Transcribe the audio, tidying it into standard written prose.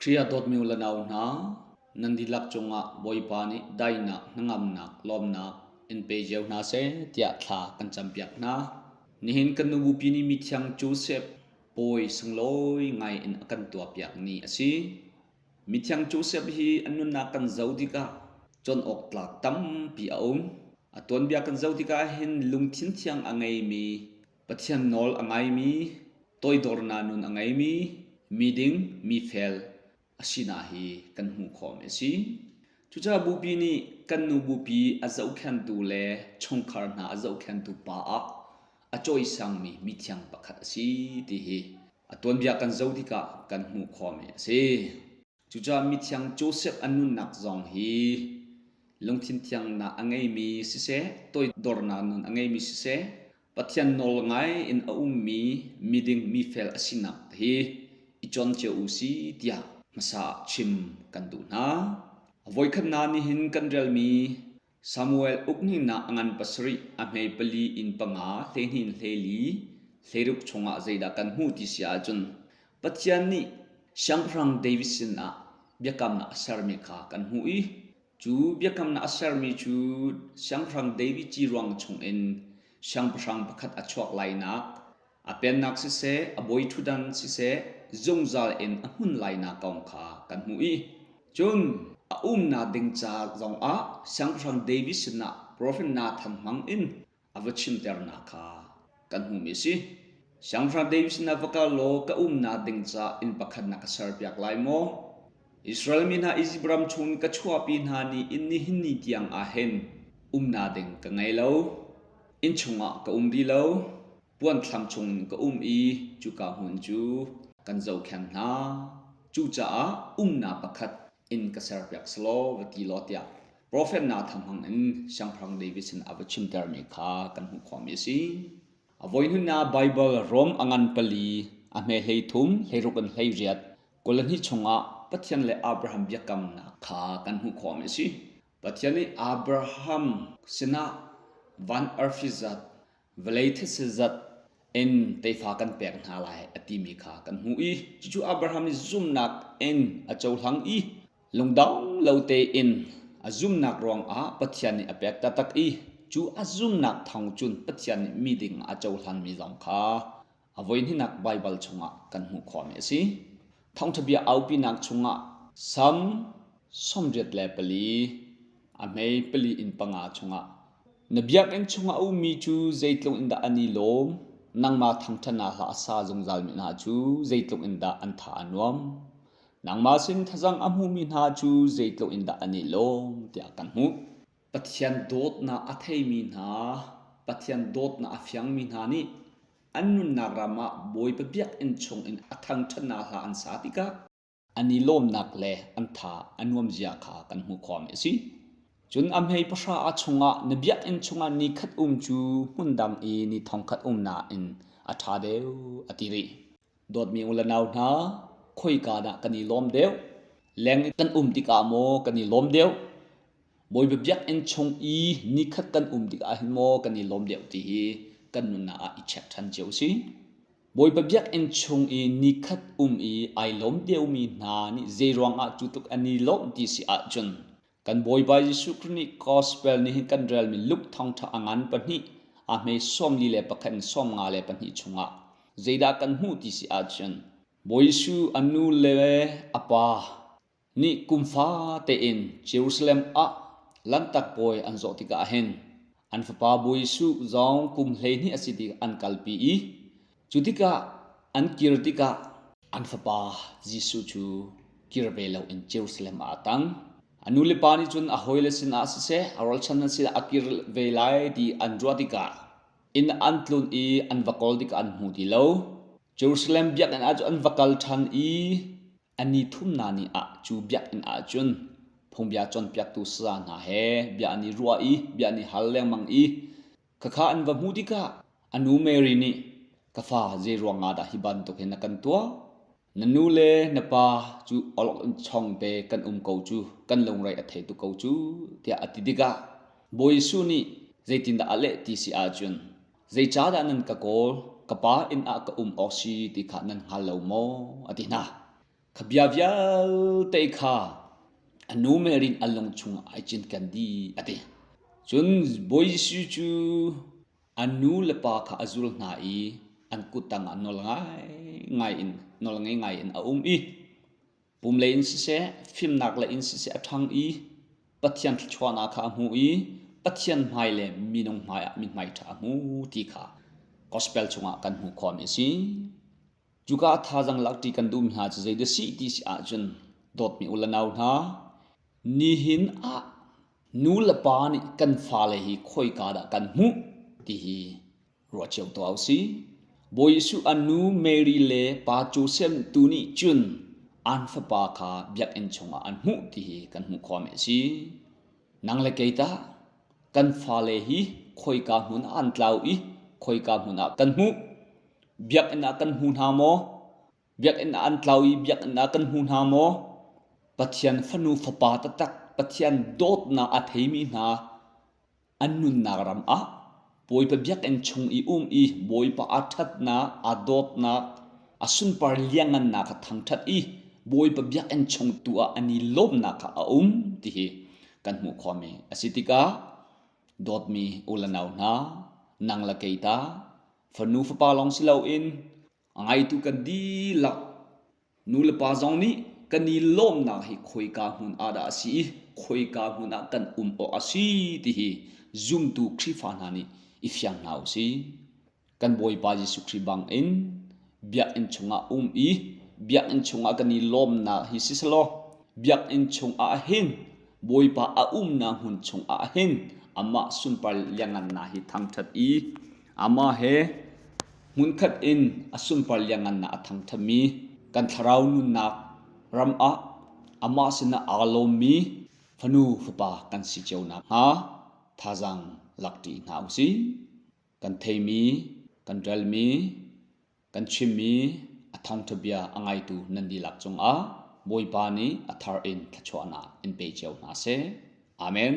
Khrih ah dawtmi u le nau hna, nan dihlak cungah Bawipa nih daihnak, hnangamnak, lawmnak in pe cio hna seh tiah thla kan campiak hna. Nihin kan nu bupi nih mithiang Joseph pawi sunglawi ngai in a kan tuahpiak ni a si. Mithiang Joseph hi a nunnak kan zoh tikah cawn awk tlak tampi a um. A tuanbia kan zoh tikah hin lungthin thiang a ngeimi Pathian nawl a ngaimi, toidornak nun a ngeimi, miding, mifel a sinak hi kan hmuh khawhmi a si. Cucaah Bupi nih kan nu Bupi a zohkhenhtu le chungkhar hna a zohkhenhtu pa ah a cawisangmi mithiang pakhat a si ti hi a tuanbia kan zoh tikah kan hmuh khawhmi a si. Cucaah mithiang Joseph a nunnak zong hi lungthin thiangnak a ngeimi siseh, toidornak nun a ngeimi siseh, Pathian nawl ngai in a ummi miding mifel a sinak hi i cawn cio u si tiah hmasa ah chim kan duh hna. A voikhatnak nihin kan relmi Samuel ukningnak a ngan pasarih a hmei pali in panga 12 in 14 hleiruk chungah zeidah kan hmuh ti si ahcun Pathian nih Siangpahrang David sinah biakamnak a sermi kha kan hmuh i cu biakamnak a sermi cu Siangpahrang David ci ruang chungin siangpahrang pakhat a chuak lainak A pennak siseh, a bawi ṭhutdan siseh, zungzal in a hmun lainak kong kha kan hmuh i cun a umnak ding ca zongah Siangpahrang David sinah profet Nathan hmang in a va chimternak kha kan hmuhmi a si. Siangpahrang David sinah va kal law ka umnak ding ca inn pakhat na ka serpiak lai maw? Israel mi hna Izipt ram chung ka chuahpi hna ni in nihin ni tiang ah hin umnak ding ka ngei lo. Inn chungah ka um rih lo. Puanthlam chungin ka um i cuka hmun cu kan zohkhenh hna. Cucaah umnak pakhat inn ka serpiak selaw va ti law tiah profet Nathan hmang in Siangpahrang David sin a va chimtermi kha kan hmuh khawhmi a si. A voihnihnak Baibal Rom a ngan pali, a hme 13, 16 in 18, 22 chungah Pathian le Abraham biakamnak kha kan hmuh khawhmi a si. Pathian nih Abraham sinah van arfi zat vawlei thetse zat in tefa kan pek hna lai a timi kha kan hmuh i cucu Abraham nih zumhnak in a cohlang i lungdong lo tein a zumhnak ruangah Pathian nih a pek taktak i cu a zumhnak thawng cun Pathian nih miding a cohlanmi zong kha a voihnihnak Baibal chungah kan hmuh khawhmi a si. Thawngṭha bia aupinak chungah Sam 84 a hmei pali in panga chungah na biakinn chungah a ummi cu zeitluk in dah an i lawm nangmah thangṭhatnak hla a sa zungzalmi hna cu zeitluk in dah an tha a nuam nangmah sin thazang a hmumi hna cu zeitluk in dah an i lawm tiah kan hmuh. Pathian dawtnak a theimi hna, Pathian dawtnak a fiangmi hna nih an nunnak ram ah Bawipa biakinn chungin a thangṭhatnak hla an sa tikah an i lawmnak le an tha a nuam zia kha kan hmuh khawhmi a si. Cun a hmei pahra a chungah na biakinn chungah ni khat um cu hmun dang i ni thong khat um nain a ṭha deuh a ti rih. Dawtmi u le nau hna, khoika dah kan i lawm deuh? Leng i kan um tikah maw kan i lawm deuh? Bawipa biakinn chung i nikhat kan um tikah hin maw kan i lawm deuh ti hi kan nunnak ah i check ṭhan cio u sih. Bawipa biakinn chung i nikhat um i ai lawm deuhmi hna nih zeiruang ah cu tluk an i lawmh ti si ahcun kan Bawipa Jesuh Khrih nih Gospel nih hin kan relmi Luke thawngṭha a ngan pahnih a hme 41 in 52 chungah zeidah kan hmuh ti si ahcun Bawi Jesuh a nu le a pa nih kum fate in Jerusalem ah Lanhtak Puai an zawh tikah hin an fapa Bawi Jesuh zong kum 12 a si tikah an kalpi i cu tikah an kir tikah an fapa Jesuh cu kir ve loin Jerusalem ah a tang. A nu le pa nih cun a hawile sinah siseh, a rualchan hna sinah a kir ve lai ti an ruah tikah inn an tlun i an va kawl tikah an hmu ti lo. Jerusalem biakinn ah cun an va kal ṭhan i A ni thumnak ni ah cu biakinn ah cun phungbia cawnpiaktu saya hna he bia an i ruah i bia an i hal lengmang i khakha an va hmuh tikah a nu Mary nih ka fa zei ruangah dah hi bantuk hin na kan tuah? Na nu le na pa cu awlok in chong te kan um ko cu kan lungre a thei tuk ko cu tiah a ti tikah Bawi Jesuh nih zeitindah a leh ti si ahcun Zeicahdah nan ka kawl? Ka Pa inn ah ka um awk si ti kha nan hngal lo maw? a ti hna. Kha bia vialte kha a nu Mary a lung chungah ai cinken dih a ti. Cun Bawi Jesuh cu a nu le pa kha a zul hna i an kut tangah nawl ngaingai in nawl ngei ngai in a um i pum lei in siseh, fimnak lei in siseh a ṭhang i Pathian thluachuahnak kha a hmu i Pathian hmai le minung hmaiah mithmai ṭha a hmu ti kha gospel chungah kan hmuh khawhmi a si. Cuka ah thazaang lakṭi kan duhmi hna cu zeidah si ti si ahcun dawtmi u le nau hna, nihin ah nu le pa nih kan fale hi khoika dah kan hmuh ti hi ruah cio tuah u sih. Bawi Jesuh a nu Mary le pa Josef tu nih cun an fapa kha biakinn chungah an hmuh ti hi kan hmuh khawhmi a si. Nang le kei tah kan fale hi khoika hmun ah an tlau i khoika hmun ah kan hmuh? Biakinn ah kan hmu hna maw? Biakinn ah an tlau i biakinn ah kan hmu hna maw? Pathian fanu fapa taktak, Pathian dawtnak a theimi hna an nunnak ram ah Bawipa biakinn chung i um i Bawipa a ṭhatnak, a dawtnak, a sunpar liangngannak kha thangṭhat i Bawipa biakinn chung tu ah an i lawmnak kha a um ti hi kan hmuh khawhmi a si tikah dawtmi u le nau hna, nang le kei ta fanu fapa lawng si loin a ngaitu kan dihlak Nu le pa zong nih kan i lawmnak hi khoika hmun ah dah a si i khoika hmun ah kan um awk a si ti hi zumtu Khrihfa hna nih i fiang hna u sih. Kan Bawipa Jesuh Khrih bangin biakinn chungah um i biakinn chungah kan i lawmnak hi si selaw biakinn chungah hin Bawipa a umnak hmun chungah hin amah sunpar liangngannak hi thangṭhat i amah he Hmunkhat in a sunpar liangngannak a thangṭhatmi kan thlarau nunnak ram ah amah sinah aa lawmmi fanu fapa kan si cio nakhnga thazaang lakṭi hna u sih. Kan theimi, kan relmi, kan chimmi a thawngṭha bia a ngaitu nan dihlak cungah Bawipa nih a thar in thluachuahnak in pe cio hna seh. Amen.